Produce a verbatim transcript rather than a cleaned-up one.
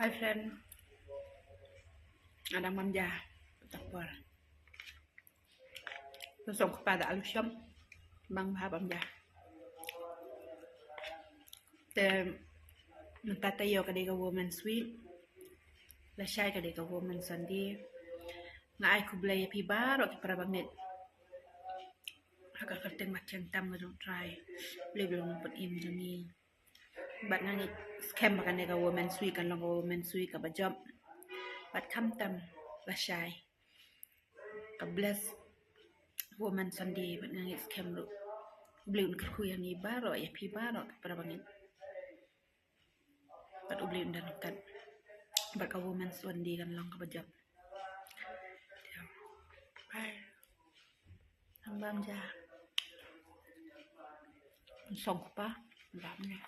Hi friend. Nga dang bam ja. Tapor. Song kpa da alu shom. Bang bha bam ja. Te mynta taïew ka dei ka Women's Week. Lashai ka dei ka Women's Sunday. Nga ai khublei ïa phi baroh ki para bangeit. Ha ka kyrteng bad kyrteng tam nga dang trai. Blei blei ngan put im jong ngi. Bad nga ngeit skhem ba kane ka Women's Week kan long ka Women's Week kaba jop. Bad khamtam lashai ka blessed Women's Sunday bad nga ngeit skhem ruh U Blei un kyrkhu ïa ngi baroh, ïa phi baroh ki para bangeit. Bad U Blei un don ryngkat. Bad ka Women's Sunday kan long kaba jop. Bye. Nang bam ja. Song kpa. Bam ja.